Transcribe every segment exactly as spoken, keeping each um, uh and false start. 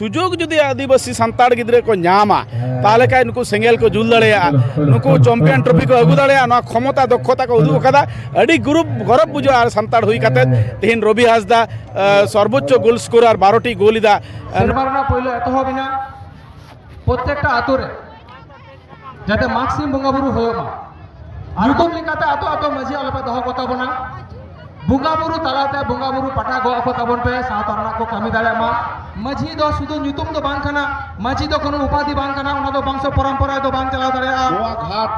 ᱥᱩᱡᱳᱜᱽ ᱡᱩᱫᱤ ᱟᱹᱫᱤᱵᱟᱹᱥᱤ ᱥᱟᱱᱛᱟᱲ ᱜᱤᱫᱽᱨᱟᱹ ᱠᱚ ᱧᱟᱢᱟ, ᱛᱟᱦᱚᱞᱮ ᱠᱷᱟᱱ ᱱᱩᱠᱩ ᱥᱮᱸᱜᱮᱞ ᱠᱚ ᱡᱩᱞ ᱫᱟᱲᱮᱭᱟᱜᱼᱟ, ᱱᱩᱠᱩ ᱪᱟᱢᱯᱤᱭᱟᱱ ᱴᱨᱚᱯᱷᱤ ᱠᱚ ᱟᱹᱜᱩ ᱫᱟᱲᱮᱭᱟᱜᱼᱟ᱾ ᱱᱚᱣᱟ ᱠᱷᱚᱢᱚᱛᱟ, ᱫᱚᱠᱷᱚᱛᱟ ᱠᱚ ᱩᱫᱩᱜ ᱟᱠᱟᱫᱟ᱾ ᱟᱹᱰᱤ ᱜᱩᱨᱩᱵ, ᱜᱚᱨᱚᱵᱽ ᱵᱩᱡᱷᱟᱹᱜᱼᱟ᱾ ᱟᱨ ᱥᱟᱱᱛᱟᱲ ᱦᱩᱭ ᱠᱟᱛᱮ ᱛᱮᱦᱮᱧ ᱨᱚᱵᱤ ᱦᱟᱸᱥᱫᱟ ᱥᱚᱨᱵᱳᱪᱪᱚ ᱜᱳᱞ ᱥᱠᱳᱨᱟᱨ, ᱵᱟᱨᱚ ᱴᱤ ᱜᱳᱞ ᱮᱫᱟ᱾ ᱥᱮᱨᱢᱟ ᱨᱮᱱᱟᱜ ᱯᱳᱭᱞᱳ ᱮᱛᱚᱦᱚᱵ ᱮᱱᱟ᱾ ᱯᱨᱚᱛᱮᱠᱴᱟ ᱟᱛᱳ ᱨᱮ ᱡᱟᱛᱮ ᱢᱟᱜᱽ ᱥᱤᱢ ᱵᱚᱸᱜᱟ ᱵᱩᱨᱩ ᱦᱩᱭᱩᱜ ᱢᱟ᱾ ᱧᱩᱛᱩᱢ ᱞᱮᱠᱟᱛᱮ ᱟᱛᱳ ᱟᱛᱳ ᱢᱟᱹᱡᱷᱤ ᱟᱞᱚᱯᱮ ᱫᱚᱦᱚ ᱠᱚᱛᱟ ᱵᱚᱱᱟ᱾ ᱵᱚᱸᱜᱟ ᱵᱩᱨᱩ ᱛᱟᱞᱟᱛᱮ ᱵᱚᱸᱜᱟ ᱵᱩᱨᱩ ᱯᱟᱴᱟ ᱜᱚᱜ ᱟᱠᱚ ᱛᱟᱵᱚᱱ ᱯᱮ, ᱥᱟᱶᱛᱟ ᱨᱮᱱᱟᱜ ᱠᱚ ᱠᱟᱹᱢᱤ ᱫᱟᱲᱮᱭᱟᱜ ᱢᱟ᱾ ᱢᱟᱹᱡᱷᱤ ᱫᱚ ᱥᱩᱫᱷᱩ ᱧᱩᱛᱩᱢ ᱫᱚ ᱵᱟᱝ ᱠᱟᱱᱟ, ᱢᱟᱹᱡᱷᱤ ᱫᱚ ᱠᱳᱱᱳ ᱩᱯᱟᱫᱷᱤ ᱵᱟᱝ ᱠᱟᱱᱟ, ᱚᱱᱟ ᱫᱚ ᱵᱚᱝᱥᱚ ᱯᱚᱨᱚᱢᱯᱚᱨᱟ ᱫᱚ ᱵᱟᱝ ᱪᱟᱞᱟᱣ ᱫᱟᱲᱮᱭᱟᱜᱼᱟ᱾ ᱱᱚᱣᱟ ᱜᱷᱟᱴ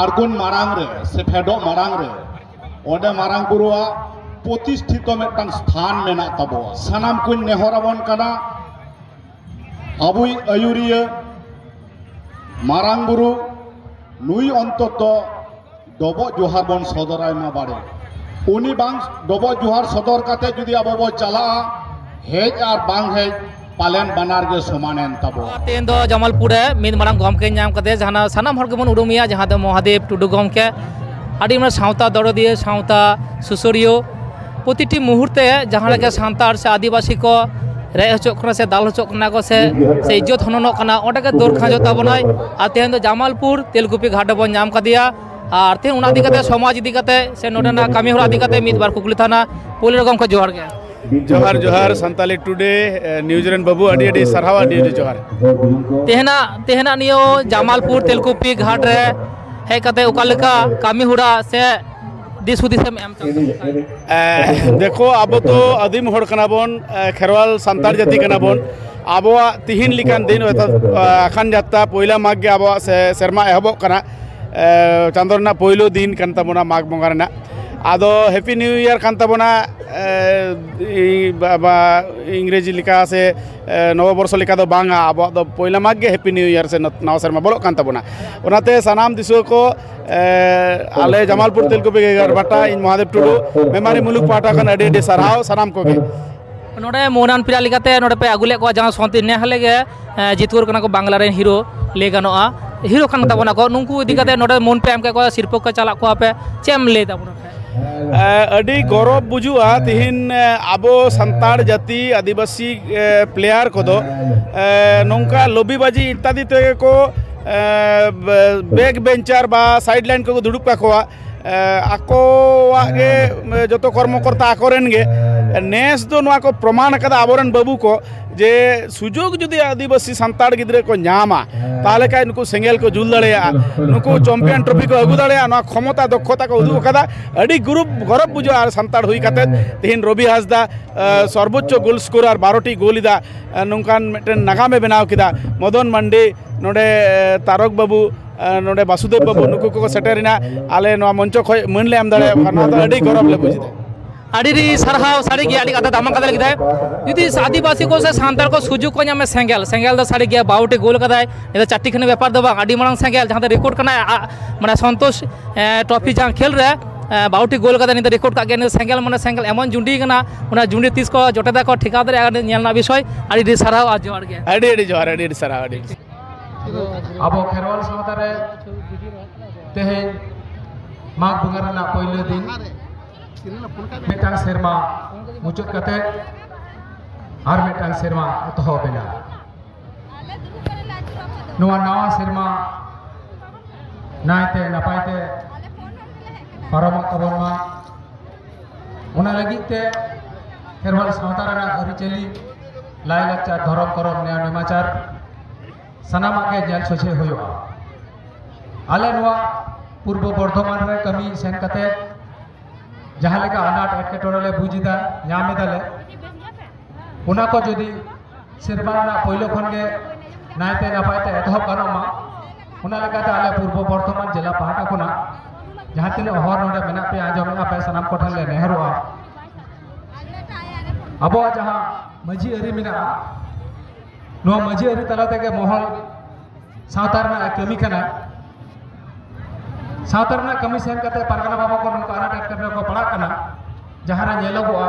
ᱟᱬᱜᱚᱱ ᱢᱟᱲᱟᱝ ᱨᱮ ᱥᱮ ᱯᱷᱮᱰᱚᱜ ᱢᱟᱲᱟᱝ ᱨᱮ ᱚᱸᱰᱮ ᱢᱟᱨᱟᱝ ᱵᱩᱨᱩᱣᱟᱜ ᱯᱨᱚᱛᱤᱥᱴᱷᱤᱛᱚ ᱢᱤᱫᱴᱟᱝ ᱥᱛᱷᱟᱱ ᱢᱮᱱᱟᱜ ᱛᱟᱵᱚᱣᱟ᱾ ᱥᱟᱱᱟᱢ ᱠᱚᱧ ᱱᱮᱦᱚᱨ ᱟᱵᱚᱱ ᱠᱟᱱᱟ, ᱟᱵᱚᱭᱤᱡ ᱟᱹᱭᱩᱨᱤᱭᱟᱹ ᱢᱟᱨᱟᱝ ᱵᱩᱨᱩ ᱱᱩᱭ ᱚᱱᱛᱚᱛᱚ ᱰᱚᱵᱚᱜ ᱡᱚᱦᱟᱨ ᱵᱚᱱ ᱥᱚᱫᱚᱨᱟᱭ ᱢᱟ ᱵᱟᱲᱮ᱾ ᱩᱱᱤ ᱵᱟᱝ ᱰᱚᱵᱚᱜ ᱡᱚᱦᱟᱨ ᱥᱚᱫᱚᱨ ᱠᱟᱛᱮ ᱡᱩᱫᱤ ᱟᱵᱚ ᱵᱚᱱ ᱪᱟᱞᱟᱜᱼᱟ, ᱦᱮᱡ ᱟᱨ ᱵᱟᱝ ᱦᱮᱡ ᱯᱟᱞᱮᱱ ᱵᱟᱱᱟᱨ ᱜᱮ ᱥᱚᱢᱟᱱ ᱮᱱ ᱛᱟᱵᱚᱣᱟ᱾ ᱟᱨ ᱛᱮᱦᱮᱧ ᱫᱚ ᱡᱟᱢᱟᱞᱯᱩᱨ ᱨᱮ ᱢᱤᱫ ᱢᱟᱨᱟᱝ ᱜᱚᱢᱠᱮᱧ ᱧᱟᱢ ᱠᱟᱫᱮᱭᱟ, ᱡᱟᱦᱟᱸ ᱥᱟᱱᱟᱢ ᱦᱚᱲ ᱜᱮᱵᱚᱱ ᱩᱨᱩᱢᱮᱭᱟ, ᱡᱟᱦᱟᱸ ᱫᱚ ᱢᱚᱦᱟᱫᱮᱵ ᱴᱩᱰᱩ ᱜᱚᱢᱠᱮ᱾ ᱟᱹᱰᱤ ᱢᱟᱨᱟᱝ ᱥᱟᱶᱛᱟ ᱫᱚᱨᱚᱫᱤᱭᱟᱹ, ᱥᱟᱶᱛᱟ ᱥᱩᱥᱟᱹᱨᱤᱭᱟᱹ᱾ ᱯᱨᱚᱛᱤᱴᱤ ᱢᱩᱦᱩᱨᱛᱮ ᱡᱟᱦᱟᱸ ᱞᱮᱠᱟ ᱥᱟᱱᱛᱟᱲ ᱥᱮ ᱟᱹᱫᱤᱵᱟᱹᱥᱤ ᱠᱚ ᱨᱮᱡ ᱦᱚᱪᱚᱜ ᱠᱟᱱᱟ ᱥᱮ ᱫᱟᱞ ᱦᱚᱪᱚᱜ ᱠᱟᱱᱟ ᱠᱚ ᱥᱮ, ᱥᱮ ᱤᱡᱽᱡᱚᱛ ᱦᱚᱱᱚᱱᱚᱜ ᱠᱟᱱᱟ, ᱚᱸᱰᱮ ᱜᱮ ᱫᱟᱹᱲ ᱠᱷᱟᱸᱡᱚ ᱛᱟᱵᱚᱱᱟᱭ᱾ ᱟᱨ ᱛᱮᱦᱮᱧ ᱫᱚ ᱡᱟᱢᱟᱞᱯᱩᱨ ᱛᱮᱞᱠᱩᱯᱤ ᱜᱷᱟᱴ ᱨᱮᱵᱚᱱ ᱧᱟᱢ ᱠᱟᱫᱮᱭᱟ᱾ ᱟᱨ ᱛᱮᱦᱮᱧ ᱚᱱᱟ ᱤᱫᱤ ᱠᱟᱛᱮ, ᱥᱚᱢᱟᱡᱽ ᱤᱫᱤ ᱠᱟᱛᱮ ᱥᱮ ᱱᱚᱰᱮᱱᱟᱜ ᱠᱟᱹᱢᱤ ᱦᱚᱨᱟ ᱤᱫᱤ ᱠᱟᱛᱮ ᱢᱤᱫ ᱵᱟᱨ ᱠᱩᱠᱞᱤ ᱛᱟᱦᱮᱱᱟ᱾ ᱯᱳᱭᱞᱳ ᱨᱮ ᱜᱚᱢᱠᱮ ᱡᱚᱦᱟᱨ ᱜᱮ᱾ ᱡᱚᱦᱟᱨ, ᱡᱚᱦᱟᱨ, ᱥᱟᱱᱛᱟᱞᱤ ᱴᱩᱰᱮ, ᱮ, ᱱᱤᱭᱩᱡᱽ ᱨᱮᱱ ᱵᱟᱹᱵᱩ, ᱟᱹᱰᱤ ᱟᱹᱰᱤ ᱥᱟᱨᱦᱟᱣ, ᱟᱹᱰᱤ ᱟᱹᱰᱤ ᱡᱚᱦᱟᱨ᱾ ᱛᱮᱦᱮᱧᱟᱜ, ᱛᱮᱦᱮᱧᱟᱜ ᱱᱤᱭᱟᱹ ᱡᱟᱢᱟᱞᱯᱩᱨ ᱛᱮᱞᱠᱩᱯᱤ ᱜᱷᱟᱴ ᱨᱮ ᱦᱮᱡ ᱠᱟᱛᱮ ᱚᱠᱟ ᱞᱮᱠᱟ ᱠᱟᱹᱢᱤ ᱦᱚᱨᱟ ᱥᱮ ᱫᱤᱥ ᱦᱩᱫᱤᱥ ᱮᱢ ᱮᱢ ᱠᱟᱱᱟ? ᱮ, ᱫᱮᱠᱷᱚ, ᱟᱵᱚ ᱛᱚ ᱟᱹᱫᱤᱢ ᱦᱚᱲ ᱠᱟᱱᱟ ᱵᱚᱱ, ᱮ, ᱠᱷᱮᱨᱣᱟᱞ ᱥᱟᱱᱛᱟᱲ ᱡᱟᱹᱛᱤ ᱠᱟᱱᱟ ᱵᱚᱱ᱾ ᱟᱵᱚᱣᱟᱜ ᱛᱤᱦᱤᱧ ᱞᱮᱠᱟᱱ ᱫᱤᱱ, ᱚᱨᱛᱷᱟᱛ, ᱮ, ᱟᱠᱷᱟᱱ ᱡᱟᱛᱨᱟ ᱯᱚᱭᱞᱟ ᱢᱟᱜᱽ ᱜᱮ ᱟᱵᱚᱣᱟᱜ ᱥᱮ, ᱥᱮᱨᱢᱟ ᱮᱦᱚᱵᱚᱜ ᱠᱟᱱᱟ᱾ ᱮ, ᱪᱟᱸᱫᱚ ᱨᱮᱱᱟᱜ ᱯᱳᱭᱞᱳ ᱫᱤᱱ ᱠᱟᱱ ᱛᱟᱵᱚᱱᱟ ᱢᱟᱜᱽ ᱵᱚᱸᱜᱟ ᱨᱮᱱᱟᱜ᱾ ᱟᱫᱚ ᱦᱮᱯᱤ ᱱᱤᱭᱩ ᱤᱭᱟᱨ ᱠᱟᱱ ᱛᱟᱵᱚᱱᱟ, ᱮ, ᱤ-, ᱵᱟ-, ᱵᱟ-, ᱤᱝᱨᱮᱡᱤ ᱞᱮᱠᱟ ᱥᱮ, ᱮ, ᱱᱚᱵᱚᱵᱚᱨᱥᱚ ᱞᱮᱠᱟ ᱫᱚ ᱵᱟᱝᱟ᱾ ᱟᱵᱚᱣᱟᱜ ᱫᱚ ᱯᱳᱭᱞᱟ ᱢᱟᱜᱽ ᱜᱮ ᱦᱮᱯᱤ ᱱᱤᱭᱩ ᱤᱭᱟᱨ ᱥᱮ ᱱᱚ-, ᱱᱟᱣᱟ ᱥᱮᱨᱢᱟ ᱵᱚᱞᱚᱜ ᱠᱟᱱ ᱛᱟᱵᱚᱱᱟ᱾ ᱚᱱᱟᱛᱮ ᱥᱟᱱᱟᱢ ᱫᱤᱥᱩᱣᱟᱹ ᱠᱚ, ᱮ, ᱟᱞᱮ ᱡᱟᱢᱟᱞᱯᱩᱨ ᱛᱮᱞᱠᱩᱯᱤ ᱜᱮᱜᱟᱨ ᱵᱟᱴᱟ, ᱤᱧ ᱢᱚᱦᱟᱫᱮᱵ ᱴᱩᱰᱩ, ᱢᱮᱢᱟᱨᱤ ᱢᱩᱞᱩᱠ ᱯᱟᱦᱴᱟ ᱠᱷᱚᱱ ᱟᱹᱰᱤ ᱟᱹᱰᱤ ᱥᱟᱨᱦᱟᱣ ᱥᱟᱱᱟᱢ ᱠᱚᱜᱮ᱾ ᱱᱚᱰᱮ ᱢᱳᱦᱱᱟᱱ ᱯᱮᱲᱟ ᱞᱮᱠᱟᱛᱮ ᱱᱚᱰᱮ ᱯᱮ ᱟᱹᱜᱩ ᱞᱮᱫ ᱠᱚᱣᱟ, ᱡᱟᱦᱟᱸ ᱥᱚᱱᱛᱤ ᱱᱮ ᱦᱟᱞᱮ ᱜᱮ, ᱮ, ᱡᱤᱛᱠᱟᱹᱨ ᱠᱟᱱᱟ ᱠᱚ ᱵᱟᱝᱞᱟ ᱨᱮᱱ ᱦᱤᱨᱳ ᱞᱟᱹᱭ ᱜᱟᱱᱚᱜᱼᱟ, ᱦᱤᱨᱳ ᱠᱟᱱ ᱛᱟᱵᱚᱱᱟ ᱠᱚ᱾ ᱱᱩᱠᱩ ᱤᱫᱤ ᱠᱟᱛᱮ ᱱᱚᱰᱮ ᱢᱚᱱ ᱯᱮ ᱮᱢ ᱠᱮᱫ ᱠᱚᱣᱟ, ᱥᱤᱨᱯᱟᱹ ᱠᱚ ᱪᱟᱞᱟᱜ ᱠᱚᱣᱟ ᱯᱮ, ᱪᱮᱫ ᱮᱢ ᱞᱟᱹᱭ ᱛᱟᱵᱚᱱᱟ? ᱮ, ᱟᱹᱰᱤ ᱜᱚᱨᱚᱵᱽ ᱵᱩᱡᱩᱜᱼᱟ ᱛᱤᱦᱤᱧ, ᱮ, ᱟᱵᱚ ᱥᱟᱱᱛᱟᱲ ᱡᱟᱹᱛᱤ ᱟᱹᱫᱤᱵᱟᱹᱥᱤ, ᱮ, ᱯᱞᱮᱭᱟᱨ ᱠᱚᱫᱚ, ᱮ, ᱱᱚᱝᱠᱟ ᱞᱚᱵᱤᱵᱟᱡᱤ ᱤᱛᱛᱟᱫᱤ ᱛᱮᱜᱮ ᱠᱚ, ᱮ, ᱵᱮᱠ ᱵᱮᱧᱪᱟᱨ ᱵᱟ ᱥᱟᱭᱤᱰ ᱞᱟᱭᱤᱱ ᱠᱚᱠᱚ ᱫᱩᱲᱩᱵ ᱠᱟᱠᱚᱣᱟ᱾ ᱮ, ᱟᱠᱚᱣᱟᱜ ᱜᱮ, ᱮ, ᱡᱚᱛᱚ ᱠᱚᱨᱢᱚᱠᱚᱨᱛᱟ ᱟᱠᱚᱨᱮᱱ ᱜᱮ᱾ ᱱᱮᱥ ᱫᱚ ᱱᱚᱣᱟ ᱠᱚ ᱯᱨᱚᱢᱟᱱ ᱟᱠᱟᱫᱟ ᱟᱵᱚᱨᱮᱱ ᱵᱟᱹᱵᱩ ᱠᱚ, ᱡᱮ ᱥᱩᱡᱳᱜᱽ ᱡᱩᱫᱤ ᱟᱹᱫᱤᱵᱟᱹᱥᱤ ᱥᱟᱱᱛᱟᱲ ᱜᱤᱫᱽᱨᱟᱹ ᱠᱚ ᱧᱟᱢᱟ, ᱛᱟᱦᱚᱞᱮ ᱠᱷᱟᱡ ᱱᱩᱠᱩ ᱥᱮᱸᱜᱮᱞ ᱠᱚ ᱡᱩᱞ ᱫᱟᱲᱮᱭᱟᱜᱼᱟ, ᱱᱩᱠᱩ ᱪᱚᱢᱯᱤᱭᱟᱱ ᱴᱨᱚᱯᱷᱤ ᱠᱚ ᱟᱹᱜᱩ ᱫᱟᱲᱮᱭᱟᱜᱼᱟ᱾ ᱱᱚᱣᱟ ᱠᱷᱚᱢᱚᱛᱟ, ᱫᱚᱠᱷᱚᱛᱟ ᱠᱚ ᱩᱫᱩᱜ ᱟᱠᱟᱫᱟ᱾ ᱟᱹᱰᱤ ᱜᱩᱨᱩᱵ, ᱜᱚᱨᱚᱵᱽ ᱵᱩᱡᱷᱟᱹᱜᱼᱟ᱾ ᱟᱨ ᱥᱟᱱᱛᱟᱲ ᱦᱩᱭ ᱠᱟᱛᱮ ᱛᱮᱦᱮᱧ ᱨᱚᱵᱤ ᱦᱟᱸᱥᱫᱟ, ᱮ, ᱥᱚᱨᱵᱳᱪᱪᱚ ᱜᱳᱞ ᱥᱠᱳᱨᱟᱨ, ᱵᱟᱨᱚ ᱴᱤ ᱜᱳᱞ ᱮᱫᱟ, ᱮ, ᱱᱚᱝᱠᱟᱱ ᱢᱤᱫᱴᱮᱱ ᱱᱟᱜᱟᱢᱮ ᱵᱮᱱᱟᱣ ᱠᱮᱫᱟ᱾ ᱢᱚᱫᱚᱱ ᱢᱟᱱᱰᱤ, ᱱᱚᱰᱮ, ᱮ, ᱛᱟᱨᱚᱠ ᱵᱟᱹᱵᱩ, ᱮ, ᱱᱚᱰᱮ ᱵᱟᱥᱩᱫᱮᱵ ᱵᱟᱹᱵᱩ, ᱱᱩᱠᱩ ᱠᱚᱠᱚ ᱥᱮᱴᱮᱨᱮᱱᱟ᱾ ᱟᱞᱮ ᱱᱚᱣᱟ ᱢᱚᱧᱪᱚ ᱠᱷᱚᱱ ᱢᱟᱹᱱ ᱞᱮ ᱮᱢ ᱫᱟᱲᱮᱭᱟᱠᱚ ᱠᱟᱱᱟ, ᱱᱚᱣᱟ ᱫᱚ ᱟᱹᱰᱤ ᱜᱚᱨᱚᱵᱽ ᱞᱮ ᱵᱩᱡᱽ ᱮᱫᱟ᱾ ᱟᱹᱰᱤ ᱟᱹᱰᱤ ᱥᱟᱨᱦᱟᱣ, ᱥᱟᱹᱨᱤᱜᱮ ᱟᱹᱰᱤ ᱠᱟᱛᱷᱟ ᱫᱟᱢᱟᱱ ᱠᱟᱛᱷᱟ ᱞᱟᱹᱭ ᱠᱮᱫᱟᱭ᱾ ᱡᱩᱫᱤ ᱟᱹᱫᱤᱵᱟᱹᱥᱤ ᱠᱚ ᱥᱮ ᱥᱟᱱᱛᱟᱲ ᱠᱚ ᱥᱩᱡᱳᱜᱽ ᱠᱚ ᱧᱟᱢᱟ, ᱥᱮᱸᱜᱮᱞ, ᱥᱮᱸᱜᱮᱞ ᱫᱚ ᱥᱟᱹᱨᱤ ᱜᱮ ᱵᱟᱨᱚ ᱴᱤ ᱜᱳᱞ ᱠᱟᱫᱟᱭ᱾ ᱱᱤᱭᱟᱹ ᱫᱚ ᱪᱟᱨᱴᱤ ᱠᱷᱚᱱ ᱵᱮᱯᱟᱨ ᱫᱚ ᱵᱟᱝ, ᱟᱹᱰᱤ ᱢᱟᱨᱟᱝ ᱥᱮᱸᱜᱮᱞ, ᱡᱟᱦᱟᱸ ᱫᱚ ᱨᱮᱠᱚᱨᱰ ᱠᱟᱱᱟ, ᱟ, ᱢᱟᱱᱮ ᱥᱚᱱᱛᱳᱥ, ᱮ, ᱴᱨᱚᱯᱷᱤ ᱡᱟᱦᱟᱸ ᱠᱷᱮᱞ ᱨᱮ, ᱮ, ᱵᱟᱨᱚ ᱴᱤ ᱜᱳᱞ ᱠᱟᱫᱟᱭ, ᱱᱤᱭᱟᱹ ᱫᱚ ᱨᱮᱠᱚᱨᱰ ᱠᱟᱜ ᱜᱮᱭᱟ᱾ ᱱᱤᱭᱟᱹ ᱫᱚ ᱥᱮᱸᱜᱮᱞ ᱢᱟᱱᱮ ᱥᱮᱸᱜᱮᱞ ᱮᱢᱚᱱ ᱡᱩᱸᱰᱤ ᱠᱟᱱᱟ, ᱚᱱᱟ ᱡᱩᱸᱰᱤ ᱛᱤᱥ ᱠᱚ ᱡᱚᱴᱮᱫᱟ ᱠᱚ ᱴᱷᱤᱠᱟᱹ ᱫᱟᱲᱮᱭᱟᱜᱼᱟ, ᱟᱹᱰᱤ ᱧᱮᱞ ᱨᱮᱱᱟᱜ ᱵᱤᱥᱚᱭ᱾ ᱟᱹᱰᱤ ᱟᱹᱰᱤ ᱡᱚᱦᱟᱨ, ᱟᱹᱰᱤ ᱟᱹᱰᱤ ᱥᱟᱨᱦᱟᱣ, ᱟᱹᱰᱤ ᱟᱹᱰᱤ᱾ ᱟᱵᱚ ᱠᱷᱮᱨᱣᱟᱞ ᱥᱟᱶᱛᱟ ᱨᱮ ᱛᱮᱦᱮᱧ ᱢᱟᱜᱽ ᱵᱚᱸᱜᱟ ᱨᱮᱱᱟᱜ ᱯᱳᱭᱞᱳ ᱫᱤᱱ, ᱢᱤᱫᱴᱟᱝ ᱥᱮᱨᱢᱟ ᱢᱩᱪᱟᱹᱫ ᱠᱟᱛᱮ ᱟᱨ ᱢᱤᱫᱴᱟᱝ ᱥᱮᱨᱢᱟ ᱮᱛᱚᱦᱚᱵ ᱮᱱᱟ᱾ ᱱᱚᱣᱟ ᱱᱟᱣᱟ ᱥᱮᱨᱢᱟ ᱱᱟᱭᱛᱮ ᱱᱟᱯᱟᱭ ᱛᱮ ᱯᱟᱨᱚᱢᱚᱜ ᱛᱟᱵᱚᱱ ᱢᱟ, ᱚᱱᱟ ᱞᱟᱹᱜᱤᱫ ᱛᱮ ᱠᱷᱮᱨᱣᱟᱞ ᱥᱟᱶᱛᱟ ᱨᱮᱱᱟᱜ ᱟᱹᱨᱤᱪᱟᱹᱞᱤ, ᱞᱟᱭᱼᱞᱟᱠᱪᱟᱨ, ᱫᱷᱚᱨᱚᱢ ᱠᱚᱨᱚᱢ, ᱱᱮᱭᱟᱢ ᱱᱮᱢᱟᱪᱟᱨ ᱥᱟᱱᱟᱢᱟᱜ ᱜᱮ ᱧᱮᱞ ᱥᱚᱡᱷᱮ ᱦᱩᱭᱩᱜᱼᱟ᱾ ᱟᱞᱮ ᱱᱚᱣᱟ ᱯᱩᱨᱵᱚ ᱵᱚᱨᱫᱷᱚᱢᱟᱱ ᱨᱮ ᱠᱟᱹᱢᱤ ᱥᱮᱱ ᱠᱟᱛᱮ ᱡᱟᱦᱟᱸ ᱞᱮᱠᱟ ᱟᱱᱟᱴ ᱮᱴᱠᱮᱴᱚᱬᱮ ᱞᱮ ᱵᱩᱡᱽ ᱮᱫᱟ, ᱧᱟᱢ ᱮᱫᱟᱞᱮ, ᱚᱱᱟ ᱠᱚ ᱡᱩᱫᱤ ᱥᱮᱨᱢᱟ ᱨᱮᱱᱟᱜ ᱯᱳᱭᱞᱳ ᱠᱷᱚᱱ ᱜᱮ ᱱᱟᱭᱛᱮ ᱱᱟᱯᱟᱭ ᱛᱮ ᱮᱛᱚᱦᱚᱵ ᱜᱟᱱᱚᱜ ᱢᱟ, ᱚᱱᱟ ᱞᱮᱠᱟᱛᱮ ᱟᱞᱮ ᱯᱩᱨᱵᱚ ᱵᱚᱨᱫᱷᱚᱢᱟᱱ ᱡᱮᱞᱟ ᱯᱟᱦᱴᱟ ᱠᱷᱚᱱᱟᱜ ᱡᱟᱦᱟᱸ ᱛᱤᱱᱟᱹᱜ ᱦᱚᱲ ᱱᱚᱰᱮ ᱢᱮᱱᱟᱜ ᱯᱮᱭᱟ, ᱟᱸᱡᱚᱢᱮᱫᱼᱟ ᱯᱮ, ᱥᱟᱱᱟᱢ ᱠᱚᱴᱷᱮᱱ ᱞᱮ ᱱᱮᱦᱚᱨᱚᱜᱼᱟ, ᱟᱵᱚᱣᱟᱜ ᱡᱟᱦᱟᱸ ᱢᱟᱹᱡᱷᱤ ᱟᱹᱨᱤ ᱢᱮᱱᱟᱜᱼᱟ, ᱱᱚᱣᱟ ᱢᱟᱹᱡᱷᱤ ᱟᱹᱨᱤ ᱛᱟᱞᱟ ᱛᱮᱜᱮ ᱢᱚᱦᱚᱞ ᱥᱟᱶᱛᱟ ᱨᱮᱱᱟᱜ ᱮ ᱠᱟᱹᱢᱤ ᱠᱟᱱᱟ᱾ ᱥᱟᱶᱛᱟ ᱨᱮᱱᱟᱜ ᱠᱟᱹᱢᱤ ᱥᱮᱱ ᱠᱟᱛᱮ ᱯᱟᱨᱜᱟᱱᱟ ᱵᱟᱵᱟ ᱠᱚ ᱱᱚᱝᱠᱟ ᱟᱱᱟᱴ ᱮᱴᱠᱮᱴᱚᱬᱮ ᱠᱚ ᱯᱟᱲᱟᱜ ᱠᱟᱱᱟ, ᱡᱟᱦᱟᱸ ᱨᱮ ᱧᱮᱞᱚᱜᱚᱜᱼᱟ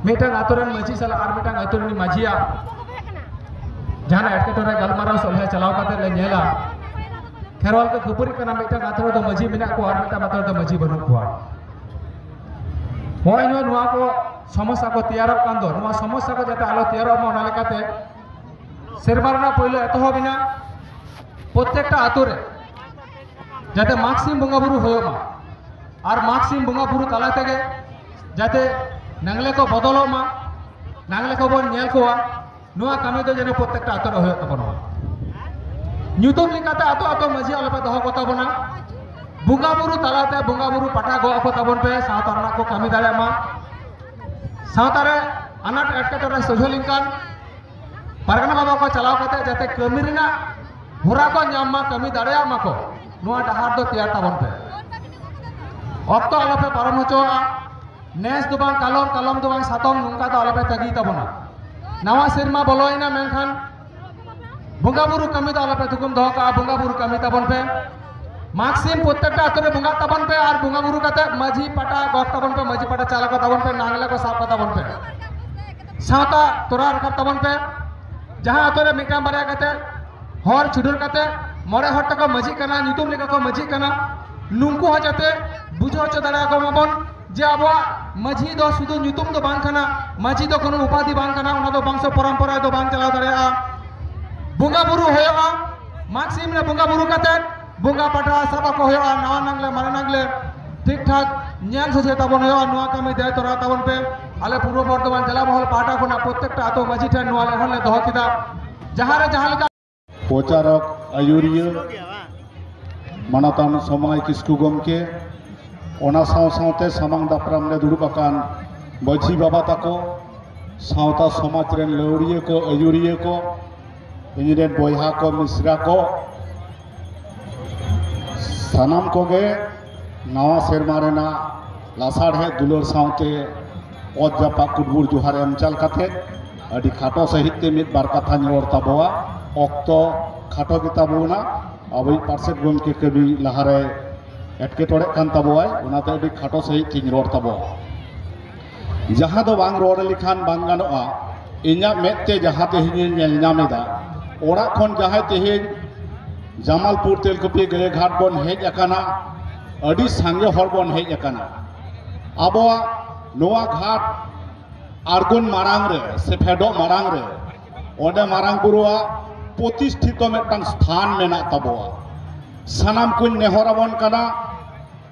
ᱢᱤᱫᱴᱟᱝ ᱟᱛᱳ ᱨᱮᱱ ᱢᱟᱹᱡᱷᱤ ᱥᱟᱞᱟᱜ ᱟᱨ ᱢᱤᱫᱴᱟᱝ ᱟᱛᱳ ᱨᱤᱱᱤᱡ ᱢᱟᱹᱡᱷᱤᱭᱟᱜ ᱡᱟᱦᱟᱱᱟᱜ ᱮᱴᱠᱮᱴᱚᱬᱮ ᱜᱟᱞᱢᱟᱨᱟᱣ ᱥᱚᱞᱦᱮ ᱪᱟᱞᱟᱣ ᱠᱟᱛᱮ ᱞᱮ ᱧᱮᱞᱟ, ᱠᱷᱮᱨᱣᱟᱞ ᱠᱚ ᱠᱷᱟᱹᱯᱟᱹᱨᱤᱜ ᱠᱟᱱᱟ, ᱢᱤᱫᱴᱟᱝ ᱟᱛᱳ ᱨᱮᱫᱚ ᱢᱟᱹᱡᱷᱤ ᱢᱮᱱᱟᱜ ᱠᱚᱣᱟ ᱟᱨ ᱢᱤᱫᱴᱟᱝ ᱟᱛᱳ ᱨᱮᱫᱚ ᱢᱟᱹᱡᱷᱤ ᱵᱟᱹᱱᱩᱜ ᱠᱚᱣᱟ᱾ ᱱᱚᱜᱼᱚᱭ ᱱᱚᱣᱟ, ᱱᱚᱣᱟ ᱠᱚ ᱥᱚᱢᱚᱥᱥᱟ ᱠᱚ ᱛᱮᱭᱟᱨᱚᱜ ᱠᱟᱱ ᱫᱚ, ᱱᱚᱣᱟ ᱥᱚᱢᱚᱥᱥᱟ ᱠᱚ ᱡᱟᱛᱮ ᱟᱞᱚ ᱛᱮᱭᱟᱨᱚᱜ ᱢᱟ, ᱚᱱᱟ ᱞᱮᱠᱟᱛᱮ ᱥᱮᱨᱢᱟ ᱨᱮᱱᱟᱜ ᱯᱳᱭᱞᱳ ᱮᱛᱚᱦᱚᱵ ᱮᱱᱟ, ᱯᱨᱚᱛᱮᱠᱴᱟ ᱟᱛᱳ ᱨᱮ ᱡᱟᱛᱮ ᱢᱟᱜᱽ ᱥᱤᱢ ᱵᱚᱸᱜᱟ ᱵᱩᱨᱩ ᱦᱩᱭᱩᱜ ᱢᱟ᱾ ᱟᱨ ᱢᱟᱜᱽ ᱥᱤᱢ ᱵᱚᱸᱜᱟ ᱵᱩᱨᱩ ᱛᱟᱞᱟ ᱛᱮᱜᱮ ᱡᱟᱛᱮ ᱱᱟᱝᱞᱮ ᱠᱚ ᱵᱚᱫᱚᱞᱚᱜ ᱢᱟ, ᱱᱟᱝᱞᱮ ᱠᱚᱵᱚᱱ ᱧᱮᱞ ᱠᱚᱣᱟ, ᱱᱚᱣᱟ ᱠᱟᱹᱢᱤ ᱫᱚ ᱡᱮᱱᱚ ᱯᱨᱚᱛᱮᱠᱴᱟ ᱟᱛᱳ ᱨᱮ ᱦᱩᱭᱩᱜ ᱛᱟᱵᱚᱱ ᱢᱟ᱾ ᱧᱩᱛᱩᱢ ᱞᱮᱠᱟᱛᱮ ᱟᱛᱳ ᱟᱛᱳ ᱢᱟᱹᱡᱷᱤ ᱟᱞᱚᱯᱮ ᱫᱚᱦᱚ ᱠᱚᱛᱟ ᱵᱚᱱᱟ᱾ ᱵᱚᱸᱜᱟ ᱵᱩᱨᱩ ᱛᱟᱞᱟᱛᱮ ᱵᱚᱸᱜᱟ ᱵᱩᱨᱩ ᱯᱟᱴᱟ ᱜᱚᱜ ᱟᱠᱚ ᱛᱟᱵᱚᱱ ᱯᱮ, ᱥᱟᱶᱛᱟ ᱨᱮᱱᱟᱜ ᱠᱚ ᱠᱟᱹᱢᱤ ᱫᱟᱲᱮᱭᱟᱜ ᱢᱟ᱾ ᱥᱟᱶᱛᱟ ᱨᱮ ᱟᱱᱟᱴ ᱮᱴᱠᱮᱴᱚᱬᱮ ᱥᱚᱡᱷᱮ ᱞᱮᱱᱠᱷᱟᱱ ᱯᱟᱨᱜᱟᱱᱟ ᱵᱟᱵᱟ ᱠᱚ ᱪᱟᱞᱟᱣ ᱠᱟᱛᱮ ᱡᱟᱛᱮ ᱠᱟᱹᱢᱤ ᱨᱮᱱᱟᱜ ᱦᱚᱨᱟ ᱠᱚ ᱧᱟᱢ ᱢᱟ, ᱠᱟᱹᱢᱤ ᱫᱟᱲᱮᱭᱟᱜ ᱢᱟᱠᱚ, ᱱᱚᱣᱟ ᱰᱟᱦᱟᱨ ᱫᱚ ᱛᱮᱭᱟᱨ ᱛᱟᱵᱚᱱ ᱯᱮ᱾ ᱚᱠᱛᱚ ᱟᱞᱚᱯᱮ ᱯᱟᱨᱚᱢ ᱦᱚᱪᱚᱣᱟᱜᱼᱟ᱾ ᱱᱮᱥ ᱫᱚ ᱵᱟᱝ ᱠᱟᱞᱚᱢ, ᱠᱟᱞᱚᱢ ᱫᱚ ᱵᱟᱝ ᱥᱟᱛᱚᱢ, ᱱᱚᱝᱠᱟ ᱫᱚ ᱟᱞᱚᱯᱮ ᱛᱟᱹᱜᱤ ᱛᱟᱵᱚᱱᱟ᱾ ᱱᱟᱣᱟ ᱥᱮᱨᱢᱟ ᱵᱚᱞᱚᱭᱮᱱᱟ, ᱢᱮᱱᱠᱷᱟᱱ ᱵᱚᱸᱜᱟ ᱵᱩᱨᱩ ᱠᱟᱹᱢᱤ ᱫᱚ ᱟᱞᱚᱯᱮ ᱛᱷᱩᱠᱩᱢ ᱫᱚᱦᱚ ᱠᱟᱜᱼᱟ᱾ ᱵᱚᱸᱜᱟ ᱵᱩᱨᱩ ᱠᱟᱹᱢᱤ ᱛᱟᱵᱚᱱ ᱯᱮ᱾ ᱢᱟᱜᱽ ᱥᱤᱢ ᱯᱨᱚᱛᱮᱠᱴᱟ ᱟᱛᱳ ᱨᱮ ᱵᱚᱸᱜᱟ ᱛᱟᱵᱚᱱ ᱯᱮ ᱟᱨ ᱵᱚᱸᱜᱟ ᱵᱩᱨᱩ ᱠᱟᱛᱮ ᱢᱟᱹᱡᱷᱤ ᱯᱟᱴᱟ ᱜᱚᱜ ᱛᱟᱵᱚᱱ ᱯᱮ, ᱢᱟᱹᱡᱷᱤ ᱯᱟᱴᱟ ᱪᱟᱞᱟᱣ ᱠᱚ ᱛᱟᱵᱚᱱ ᱯᱮ, ᱱᱟᱝᱞᱮ ᱠᱚ ᱥᱟᱵ ᱠᱚ ᱛᱟᱵᱚᱱ ᱯᱮ᱾ ᱥᱟᱶᱛᱟ ᱛᱚᱨᱟᱣ ᱨᱟᱠᱟᱵ ᱛᱟᱵᱚᱱ ᱯᱮ᱾ ᱡᱟᱦᱟᱸ ᱟᱛᱳ ᱨᱮ ᱢᱤᱫᱴᱟᱝ ᱵᱟᱨᱭᱟ ᱠᱟᱛᱮ ᱦᱚᱲ ᱪᱷᱩᱰᱟᱹᱨ ᱠᱟᱛᱮ ᱢᱚᱬᱮ ᱦᱚᱲ ᱛᱮᱠᱚ ᱢᱟᱹᱡᱷᱤᱜ ᱠᱟᱱᱟ, ᱧᱩᱛᱩᱢ ᱞᱮᱠᱟ ᱠᱚ ᱢᱟᱹᱡᱷᱤᱜ ᱠᱟᱱᱟ, ᱱᱩᱠᱩ ᱦᱚᱸ ᱡᱟᱛᱮ ᱵᱩᱡᱷᱟᱹᱣ ᱦᱚᱪᱚ ᱫᱟᱲᱮᱭᱟᱠᱚ ᱢᱟᱵᱚᱱ ᱡᱮ ᱟᱵᱚᱣᱟᱜ ᱢᱟᱹᱡᱷᱤ ᱫᱚ ᱥᱩᱫᱷᱩ ᱧᱩᱛᱩᱢ ᱫᱚ ᱵᱟᱝ ᱠᱟᱱᱟ, ᱢᱟᱹᱡᱷᱤ ᱫᱚ ᱠᱳᱱᱳ ᱩᱯᱟᱫᱷᱤ ᱵᱟᱝ ᱠᱟᱱᱟ, ᱚᱱᱟ ᱫᱚ ᱵᱚᱝᱥᱚ ᱯᱚᱨᱚᱢᱯᱚᱨᱟ ᱫᱚ ᱵᱟᱝ ᱪᱟᱞᱟᱣ ᱫᱟᱲᱮᱭᱟᱜᱼᱟ᱾ ᱵᱚᱸᱜᱟ ᱵᱩᱨᱩ ᱦᱩᱭᱩᱜᱼᱟ, ᱢᱟᱜᱽ ᱥᱤᱢ ᱨᱮ ᱵᱚᱸᱜᱟ ᱵᱩᱨᱩ ᱠᱟᱛᱮ ᱵᱚᱸᱜᱟ ᱯᱟᱴᱟ ᱥᱟᱵ ᱟᱠᱚ ᱦᱩᱭᱩᱜᱼᱟ, ᱱᱟᱣᱟ ᱱᱟᱝᱞᱮ ᱢᱟᱨᱮ ᱱᱟᱝᱞᱮ ᱴᱷᱤᱠ ᱴᱷᱟᱠ ᱧᱮᱞ ᱥᱚᱡᱷᱮ ᱛᱟᱵᱚᱱ ᱦᱩᱭᱩᱜᱼᱟ᱾ ᱱᱚᱣᱟ ᱠᱟᱹᱢᱤ ᱫᱟᱭ ᱛᱚᱨᱟᱣ ᱛᱟᱵᱚᱱ ᱯᱮ᱾ ᱟᱞᱮ ᱯᱩᱨᱵᱚ ᱵᱚᱨᱫᱷᱚᱢᱟᱱ ᱡᱮᱞᱟ ᱢᱚᱦᱚᱞ ᱯᱟᱦᱴᱟ ᱠᱷᱚᱱᱟᱜ ᱯᱨᱚᱛᱮᱠᱴᱟ ᱟᱛᱳ ᱢᱟᱹᱡᱷᱤ ᱴᱷᱮᱱ ᱱᱚᱣᱟ ᱱᱮᱦᱚᱨ ᱞᱮ ᱫᱚᱦᱚ ᱠᱮᱫᱟ, ᱡᱟᱦᱟᱸ ᱨᱮ ᱡᱟᱦᱟᱸ ᱞᱮᱠᱟ ᱯᱨᱚᱪᱟᱨᱚᱠ, ᱟᱹᱭᱩᱨᱤᱭᱟᱹ, ᱢᱟᱱᱚᱛᱟᱱ ᱥᱚᱢᱟᱭ ᱠᱤᱥᱠᱩ ᱜᱚᱢᱠᱮ, ᱚᱱᱟ ᱥᱟᱶ ᱥᱟᱶᱛᱮ ᱥᱟᱢᱟᱝ ᱫᱟᱯᱨᱟᱢ ᱨᱮ ᱫᱩᱲᱩᱵ ᱟᱠᱟᱱ ᱢᱟᱹᱡᱷᱤ ᱵᱟᱵᱟ ᱛᱟᱠᱚ, ᱥᱟᱶᱛᱟ ᱥᱚᱢᱟᱡᱽ ᱨᱮᱱ ᱞᱟᱹᱣᱲᱤᱭᱟᱹ ᱠᱚ, ᱟᱹᱭᱩᱨᱤᱭᱟᱹ ᱠᱚ, ᱤᱧ ᱨᱮᱱ ᱵᱚᱭᱦᱟ ᱠᱚ, ᱢᱤᱥᱨᱟ ᱠᱚ, ᱥᱟᱱᱟᱢ ᱠᱚᱜᱮ ᱱᱟᱣᱟ ᱥᱮᱨᱢᱟ ᱨᱮᱱᱟᱜ ᱞᱟᱥᱟᱲᱦᱮᱫ ᱫᱩᱞᱟᱹᱲ ᱥᱟᱶᱛᱮ ᱚᱛ ᱡᱟᱯᱟᱜ ᱠᱩᱴᱵᱩᱲ ᱡᱚᱦᱟᱨ ᱮᱢ ᱪᱟᱞ ᱠᱟᱛᱮ ᱟᱹᱰᱤ ᱠᱷᱟᱴᱚ ᱥᱟᱺᱦᱤᱡ ᱛᱮ ᱢᱤᱫ ᱵᱟᱨ ᱠᱟᱛᱷᱟᱧ ᱨᱚᱲ ᱛᱟᱵᱚᱣᱟ᱾ ᱚᱠᱛᱚ ᱠᱷᱟᱴᱚ ᱜᱮᱛᱟ ᱵᱚᱱᱟ, ᱟᱵᱚᱭᱤᱡ ᱯᱟᱨᱥᱮᱛ ᱜᱚᱢᱠᱮ ᱠᱟᱹᱢᱤ ᱞᱟᱦᱟᱨᱮ ᱮᱴᱠᱮᱴᱚᱬᱮᱜ ᱠᱟᱱ ᱛᱟᱵᱚᱣᱟᱭ, ᱚᱱᱟᱛᱮ ᱟᱹᱰᱤ ᱠᱷᱟᱴᱚ ᱥᱟᱺᱦᱤᱡ ᱛᱤᱧ ᱨᱚᱲ ᱛᱟᱵᱚᱣᱟ᱾ ᱡᱟᱦᱟᱸ ᱫᱚ ᱵᱟᱝ ᱨᱚᱲ ᱞᱮᱠᱷᱟᱱ ᱵᱟᱝ ᱜᱟᱱᱚᱜᱼᱟ᱾ ᱤᱧᱟᱹᱜ ᱢᱮᱫ ᱛᱮ ᱡᱟᱦᱟᱸ ᱛᱮᱦᱮᱧᱤᱧ ᱧᱮᱞ ᱧᱟᱢ ᱮᱫᱟ, ᱚᱲᱟᱜ ᱠᱷᱚᱱ ᱡᱟᱦᱟᱸᱭ ᱛᱮᱦᱮᱧ ᱡᱟᱢᱟᱞᱯᱩᱨ ᱛᱮᱞᱠᱩᱯᱤ ᱜᱟᱹᱭᱟᱹ ᱜᱷᱟᱴ ᱵᱚᱱ ᱦᱮᱡ ᱟᱠᱟᱱᱟ᱾ ᱟᱹᱰᱤ ᱥᱟᱸᱜᱮ ᱦᱚᱲ ᱵᱚᱱ ᱦᱮᱡ ᱟᱠᱟᱱᱟ᱾ ᱟᱵᱚᱣᱟᱜ ᱱᱚᱣᱟ ᱜᱷᱟᱴ ᱟᱬᱜᱚᱱ ᱢᱟᱲᱟᱝ ᱨᱮ ᱥᱮ ᱯᱷᱮᱰᱚᱜ ᱢᱟᱲᱟᱝ ᱨᱮ ᱚᱸᱰᱮ ᱢᱟᱨᱟᱝ ᱵᱩᱨᱩᱣᱟᱜ ᱯᱨᱚᱛᱤᱥᱴᱷᱤᱛᱚ ᱢᱤᱫᱴᱟᱝ ᱥᱛᱷᱟᱱ ᱢᱮᱱᱟᱜ ᱛᱟᱵᱚᱣᱟ᱾ ᱥᱟᱱᱟᱢ ᱠᱚᱧ ᱱᱮᱦᱚᱨ ᱟᱵᱚᱱ ᱠᱟᱱᱟ,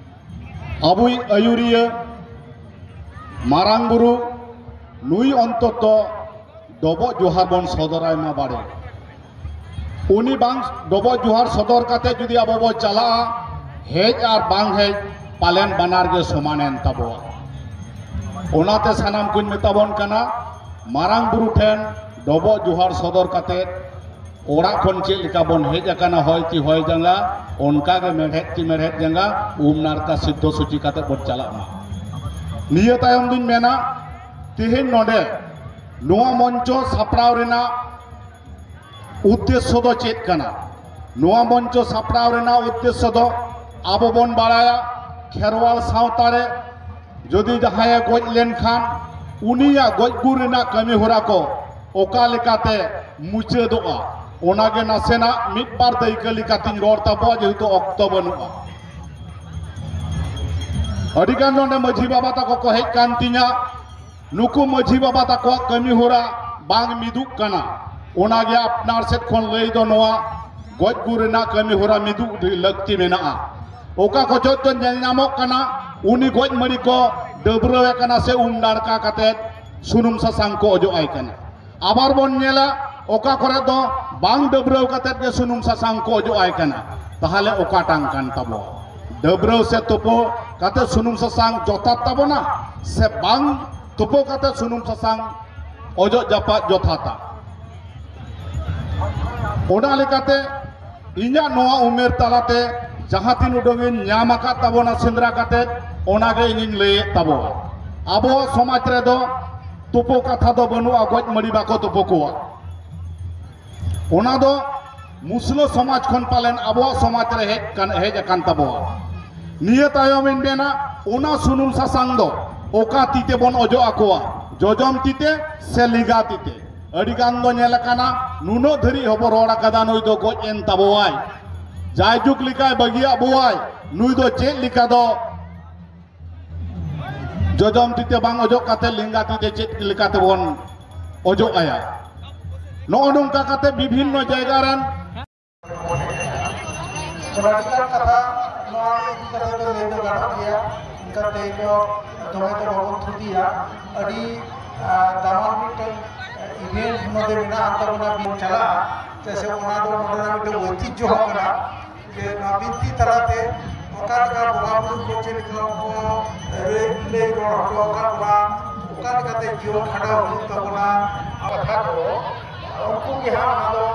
ᱟᱵᱚᱭᱤᱡ ᱟᱹᱭᱩᱨᱤᱭᱟᱹ ᱢᱟᱨᱟᱝ ᱵᱩᱨᱩ ᱱᱩᱭ ᱚᱱᱛᱚᱛᱚ ᱰᱚᱵᱚᱜ ᱡᱚᱦᱟᱨ ᱵᱚᱱ ᱥᱚᱫᱚᱨᱟᱭ ᱢᱟ ᱵᱟᱲᱮ᱾ ᱩᱱᱤ ᱵᱟᱝ ᱰᱚᱵᱚᱜ ᱡᱚᱦᱟᱨ ᱥᱚᱫᱚᱨ ᱠᱟᱛᱮ ᱡᱩᱫᱤ ᱟᱵᱚ ᱵᱚ ᱪᱟᱞᱟᱜᱼᱟ, ᱦᱮᱡ ᱟᱨ ᱵᱟᱝ ᱦᱮᱡ ᱯᱟᱞᱮᱱ ᱵᱟᱱᱟᱨ ᱜᱮ ᱥᱚᱢᱟᱱᱮᱱ ᱛᱟᱵᱚᱣᱟ᱾ ᱚᱱᱟᱛᱮ ᱥᱟᱱᱟᱢ ᱠᱚᱧ ᱢᱮᱛᱟ ᱵᱚᱱ ᱠᱟᱱᱟ, ᱢᱟᱨᱟᱝ ᱵᱩᱨᱩ ᱴᱷᱮᱱ ᱰᱚᱵᱚᱜ ᱡᱚᱦᱟᱨ ᱥᱚᱫᱚᱨ ᱠᱟᱛᱮ ᱚᱲᱟᱜ ᱠᱷᱚᱱ ᱪᱮᱫ ᱞᱮᱠᱟ ᱵᱚᱱ ᱦᱮᱡ ᱟᱠᱟᱱᱟ ᱦᱚᱭ ᱛᱤ ᱦᱚᱭ ᱡᱟᱸᱜᱟ, ᱚᱱᱠᱟ ᱜᱮ ᱢᱮᱲᱦᱮᱫ ᱛᱤ ᱢᱮᱲᱦᱮᱫ ᱡᱟᱸᱜᱟ ᱩᱢ ᱱᱟᱲᱠᱟ ᱥᱤᱫᱽᱫᱷᱚ ᱥᱩᱪᱤ ᱠᱟᱛᱮ ᱵᱚᱱ ᱪᱟᱞᱟᱜ ᱢᱟ᱾ ᱱᱤᱭᱟᱹ ᱛᱟᱭᱚᱢ ᱫᱩᱧ ᱢᱮᱱᱟ, ᱛᱮᱦᱮᱧ ᱱᱚᱰᱮ ᱱᱚᱣᱟ ᱢᱚᱧᱪᱚ ᱥᱟᱯᱲᱟᱣ ᱨᱮᱱᱟᱜ ᱩᱫᱽᱫᱮᱥᱥᱚ ᱫᱚ ᱪᱮᱫ ᱠᱟᱱᱟ? ᱱᱚᱣᱟ ᱢᱚᱧᱪᱚ ᱥᱟᱯᱲᱟᱣ ᱨᱮᱱᱟᱜ ᱩᱫᱽᱫᱮᱥᱥᱚ ᱫᱚ ᱟᱵᱚ ᱵᱚᱱ ᱵᱟᱲᱟᱭᱟ, ᱠᱷᱮᱨᱣᱟᱞ ᱥᱟᱶᱛᱟ ᱨᱮ ᱡᱩᱫᱤ ᱡᱟᱦᱟᱸᱭᱮ ᱜᱚᱡ ᱞᱮᱱᱠᱷᱟᱱ ᱩᱱᱤᱭᱟᱜ ᱜᱚᱡ ᱜᱩᱨ ᱨᱮᱱᱟᱜ ᱠᱟᱹᱢᱤ ᱦᱚᱨᱟ ᱠᱚ ᱚᱠᱟ ᱞᱮᱠᱟᱛᱮ ᱢᱩᱪᱟᱹᱫᱚᱜᱼᱟ, ᱚᱱᱟᱜᱮ ᱱᱟᱥᱮᱱᱟᱜ ᱢᱤᱫ ᱵᱟᱨ ᱫᱟᱹᱭᱠᱟᱹ ᱞᱮᱠᱟᱛᱤᱧ ᱨᱚᱲ ᱛᱟᱵᱚᱣᱟ, ᱡᱮᱦᱮᱛᱩ ᱚᱠᱛᱚ ᱵᱟᱹᱱᱩᱜᱼᱟ᱾ ᱟᱹᱰᱤᱜᱟᱱ ᱱᱚᱰᱮ ᱢᱟᱹᱡᱷᱤ ᱵᱟᱵᱟ ᱛᱟᱠᱚ ᱠᱚ ᱦᱮᱡ ᱠᱟᱱ ᱛᱤᱧᱟ, ᱱᱩᱠᱩ ᱢᱟᱹᱡᱷᱤ ᱵᱟᱵᱟ ᱛᱟᱠᱚᱣᱟᱜ ᱠᱟᱹᱢᱤ ᱦᱚᱨᱟ ᱵᱟᱝ ᱢᱤᱫᱩᱜ ᱠᱟᱱᱟ᱾ ᱚᱱᱟᱜᱮ ᱟᱯᱱᱟᱨ ᱥᱮᱫ ᱠᱷᱚᱱ ᱞᱟᱹᱭ ᱫᱚ ᱱᱚᱣᱟ, ᱜᱚᱡ ᱜᱩᱨ ᱨᱮᱱᱟᱜ ᱠᱟᱹᱢᱤ ᱦᱚᱨᱟ ᱢᱤᱫᱩᱜ ᱞᱟᱹᱠᱛᱤ ᱢᱮᱱᱟᱜᱼᱟ᱾ ᱚᱠᱟ ᱠᱚ ᱡᱚᱦᱚᱜ ᱫᱚ ᱧᱮᱞ ᱧᱟᱢᱚᱜ ᱠᱟᱱᱟ, ᱩᱱᱤ ᱜᱚᱡ ᱢᱟᱹᱲᱤ ᱠᱚ ᱰᱟᱹᱵᱽᱨᱟᱹᱣᱮ ᱠᱟᱱᱟ ᱥᱮ ᱩᱢ ᱱᱟᱲᱠᱟ ᱠᱟᱛᱮ ᱥᱩᱱᱩᱢ ᱥᱟᱥᱟᱝ ᱠᱚ ᱚᱡᱚᱜ ᱟᱭ ᱠᱟᱱᱟ᱾ ᱟᱵᱟᱨ ᱵᱚᱱ ᱧᱮᱞᱟ, ᱚᱠᱟ ᱠᱚᱨᱮ ᱫᱚ ᱵᱟᱝ ᱰᱟᱹᱵᱽᱨᱟᱹᱣ ᱠᱟᱛᱮ ᱜᱮ ᱥᱩᱱᱩᱢ ᱥᱟᱥᱟᱝ ᱠᱚ ᱚᱡᱚᱜ ᱟᱭ ᱠᱟᱱᱟ᱾ ᱛᱟᱦᱚᱞᱮ ᱚᱠᱟᱴᱟᱝ ᱠᱟᱱ ᱛᱟᱵᱚᱣᱟ? ᱰᱟᱹᱵᱽᱨᱟᱹᱣ ᱥᱮ ᱛᱩᱯᱩ ᱠᱟᱛᱮ ᱥᱩᱱᱩᱢ ᱥᱟᱥᱟᱝ ᱡᱚᱛᱷᱟᱛ ᱛᱟᱵᱚᱱᱟ, ᱥᱮ ᱵᱟᱝ ᱛᱩᱯᱩ ᱠᱟᱛᱮ ᱥᱩᱱᱩᱢ ᱥᱟᱥᱟᱝ ᱚᱡᱚᱜ ᱡᱟᱯᱟᱜ ᱡᱚᱛᱷᱟᱛᱟ? ᱚᱱᱟ ᱞᱮᱠᱟᱛᱮ ᱤᱧᱟᱹᱜ ᱱᱚᱣᱟ ᱩᱢᱮᱨ ᱛᱟᱞᱟᱛᱮ ᱡᱟᱦᱟᱸ ᱛᱤᱱ ᱩᱰᱟᱹᱝ ᱤᱧ ᱧᱟᱢ ᱟᱠᱟᱫ ᱛᱟᱵᱚᱱᱟ ᱥᱮᱸᱫᱽᱨᱟ ᱠᱟᱛᱮ, ᱚᱱᱟᱜᱮ ᱤᱧᱤᱧ ᱞᱟᱹᱭᱮᱫ ᱛᱟᱵᱚᱣᱟ᱾ ᱟᱵᱚᱣᱟᱜ ᱥᱚᱢᱟᱡᱽ ᱨᱮᱫᱚ ᱛᱩᱯᱩ ᱠᱟᱛᱷᱟ ᱫᱚ ᱵᱟᱹᱱᱩᱜᱼᱟ, ᱜᱚᱡ ᱢᱟᱹᱲᱤ ᱵᱟᱠᱚ ᱛᱩᱯᱩ ᱠᱚᱣᱟ᱾ ᱚᱱᱟ ᱫᱚ ᱢᱩᱥᱞᱟᱹ ᱥᱚᱢᱟᱡᱽ ᱠᱷᱚᱱ ᱯᱟᱞᱮᱱ ᱟᱵᱚᱣᱟᱜ ᱥᱚᱢᱟᱡᱽ ᱨᱮ ᱦᱮᱡ ᱠᱟᱱ, ᱦᱮᱡ ᱟᱠᱟᱱ ᱛᱟᱵᱚᱣᱟ᱾ ᱱᱤᱭᱟᱹ ᱛᱟᱭᱚᱢ ᱤᱧ ᱢᱮᱱᱟ, ᱚᱱᱟ ᱥᱩᱱᱩᱢ ᱥᱟᱥᱟᱝ ᱫᱚ ᱚᱠᱟ ᱛᱤ ᱛᱮᱵᱚᱱ ᱚᱡᱚᱜ ᱟᱠᱚᱣᱟ, ᱡᱚᱡᱚᱢ ᱛᱤ ᱛᱮ ᱥᱮ ᱞᱮᱸᱜᱟ ᱛᱤ ᱛᱮ? ᱟᱹᱰᱤ ᱜᱟᱱ ᱫᱚ ᱧᱮᱞ ᱟᱠᱟᱱᱟ, ᱱᱩᱱᱟᱹᱜ ᱫᱷᱟᱹᱨᱤᱡ ᱦᱚᱵᱚ ᱨᱚᱲ ᱟᱠᱟᱫᱟ, ᱱᱩᱭ ᱫᱚ ᱜᱚᱡ ᱮᱱ ᱛᱟᱵᱚᱣᱟᱭ, ᱡᱟᱭᱡᱩᱜᱽ ᱞᱮᱠᱟᱭ ᱵᱟᱹᱜᱤᱭᱟᱜ ᱵᱚᱣᱟᱭ, ᱱᱩᱭ ᱫᱚ ᱪᱮᱫ ᱞᱮᱠᱟ ᱫᱚ ᱡᱚᱡᱚᱢ ᱛᱤ ᱛᱮ ᱵᱟᱝ ᱚᱡᱚᱜ ᱠᱟᱛᱮ ᱞᱮᱸᱜᱟ ᱛᱤ ᱛᱮ ᱪᱮᱫ ᱞᱮᱠᱟ ᱛᱮᱵᱚᱱ ᱚᱡᱚᱜ ᱟᱭᱟ? ᱱᱚᱜᱼᱚ ᱱᱚᱝᱠᱟ ᱠᱟᱛᱮ ᱵᱤᱵᱷᱤᱱᱱᱚ ᱡᱟᱭᱜᱟ ᱨᱮᱱ ᱯᱨᱮᱠᱴᱤᱠᱟᱞ ᱠᱟᱛᱷᱟ ᱱᱚᱣᱟ ᱤᱫᱤ ᱠᱟᱛᱮ ᱫᱚ ᱞᱟᱹᱭ ᱫᱚ ᱜᱟᱱᱚᱜ ᱜᱮᱭᱟ᱾ ᱮᱱᱠᱷᱟᱱ ᱛᱮᱦᱮᱧ ᱫᱚ ᱫᱚᱢᱮ ᱫᱚ ᱵᱟᱵᱚᱱ ᱛᱷᱩᱛᱤᱭᱟ᱾ ᱟᱹᱰᱤ, ᱟ, ᱫᱟᱢᱟᱱ ᱢᱤᱫᱴᱟᱝ ᱤᱵᱷᱮᱱᱴ ᱱᱚᱰᱮ ᱢᱮᱱᱟᱜ ᱛᱟᱵᱚᱱᱟ, ᱵᱚᱱ ᱪᱟᱞᱟᱜᱼᱟ᱾ ᱪᱮᱫᱟᱜ ᱥᱮ ᱚᱱᱟ ᱫᱚ ᱱᱚᱰᱮᱱᱟᱜ ᱢᱤᱫᱴᱟᱝ ᱳᱭᱛᱤᱡᱽᱡᱷᱚ ᱦᱚᱸ ᱠᱟᱱᱟ᱾ ᱡᱮ ᱱᱚᱣᱟ ᱵᱤᱱᱛᱤ ᱛᱟᱞᱟᱛᱮ ᱚᱠᱟ ᱞᱮᱠᱟ ᱵᱚᱸᱜᱟ ᱵᱩᱨᱩ ᱠᱚ ᱪᱮᱫ ᱞᱮᱠᱟ ᱠᱚ ᱞᱟᱹᱭ, ᱞᱟᱹᱭ ᱨᱚᱲ ᱦᱚᱴᱚ ᱟᱠᱟᱫ ᱵᱚᱱᱟ, ᱚᱠᱟ ᱞᱮᱠᱟᱛᱮ ᱡᱤᱭᱚᱱ ᱠᱷᱟᱸᱰᱟᱣ ᱦᱩᱭᱩᱜ ᱛᱟᱵᱚᱱᱟ, ᱠᱟᱛᱷᱟ ᱠᱚ ᱩᱱᱠᱩ ᱜᱮ ᱦᱟᱸᱜ ᱚᱱᱟ ᱫᱚ,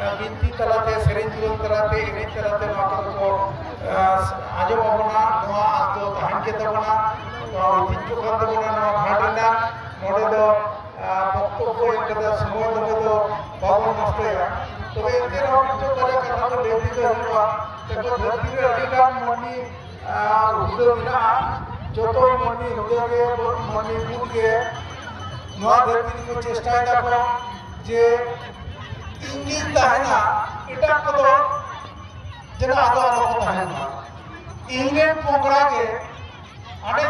ᱮ, ᱵᱤᱱᱛᱤ ᱛᱟᱞᱟᱛᱮ, ᱥᱮᱨᱮᱧ ᱫᱩᱨᱟᱹᱝ ᱛᱟᱞᱟᱛᱮ, ᱮᱱᱮᱡ ᱛᱟᱞᱟᱛᱮ ᱱᱚᱣᱟ ᱠᱚᱫᱚ ᱠᱚ, ᱮ, ᱟᱸᱡᱚᱢ ᱟᱵᱚᱱᱟ᱾ ᱱᱚᱣᱟ ᱟᱸᱥ ᱫᱚ ᱛᱟᱦᱮᱱ ᱜᱮ ᱛᱟᱵᱚᱱᱟ᱾ ᱱᱚᱣᱟ ᱳᱭᱛᱤᱡᱽᱡᱷᱚ ᱠᱟᱱ ᱛᱟᱵᱚᱱᱟ ᱱᱚᱣᱟ ᱜᱷᱟᱴ ᱨᱮᱱᱟᱜ᱾ ᱱᱚᱰᱮ ᱫᱚ, ᱮ, ᱵᱚᱠᱛᱚᱵᱵᱚ ᱮᱢ ᱠᱟᱛᱮ ᱥᱚᱢᱚᱭ ᱫᱚᱢᱮ ᱫᱚ ᱵᱟᱵᱚᱱ ᱱᱚᱥᱴᱚᱭᱟ᱾ ᱛᱚᱵᱮ ᱮᱱᱛᱮ ᱨᱮᱦᱚᱸ ᱢᱤᱫᱴᱟᱝ ᱵᱟᱨᱭᱟ ᱠᱟᱛᱷᱟ ᱫᱚ ᱞᱟᱹᱭ ᱤᱫᱤ ᱜᱮ ᱦᱩᱭᱩᱜᱼᱟ᱾ ᱛᱮᱠᱚ ᱫᱷᱟᱹᱨᱛᱤ ᱨᱮ ᱟᱹᱰᱤ ᱜᱟᱱ ᱢᱟᱹᱱᱢᱤ, ᱟ, ᱦᱩᱫᱟᱹ ᱢᱮᱱᱟᱜᱼᱟ᱾ ᱡᱚᱛᱚ ᱢᱟᱹᱱᱢᱤ ᱦᱩᱫᱟᱹ ᱜᱮ, ᱢᱟᱹᱱᱢᱤ ᱜᱩᱴ ᱜᱮ ᱱᱚᱣᱟ ᱫᱷᱟᱹᱨᱛᱤ ᱨᱮᱠᱚ ᱪᱮᱥᱴᱟᱭ ᱫᱟᱠᱚ ᱡᱮ ᱤᱧ ᱜᱤᱧ ᱛᱟᱦᱮᱱᱟ, ᱮᱴᱟᱜ ᱠᱚᱫᱚ ᱡᱮᱱᱚ ᱟᱫᱚ ᱟᱞᱚ ᱠᱚ ᱛᱟᱦᱮᱱ ᱢᱟ᱾ ᱤᱧ ᱨᱮᱱ ᱯᱚᱝᱲᱟ ᱜᱮ ᱦᱟᱸᱰᱮ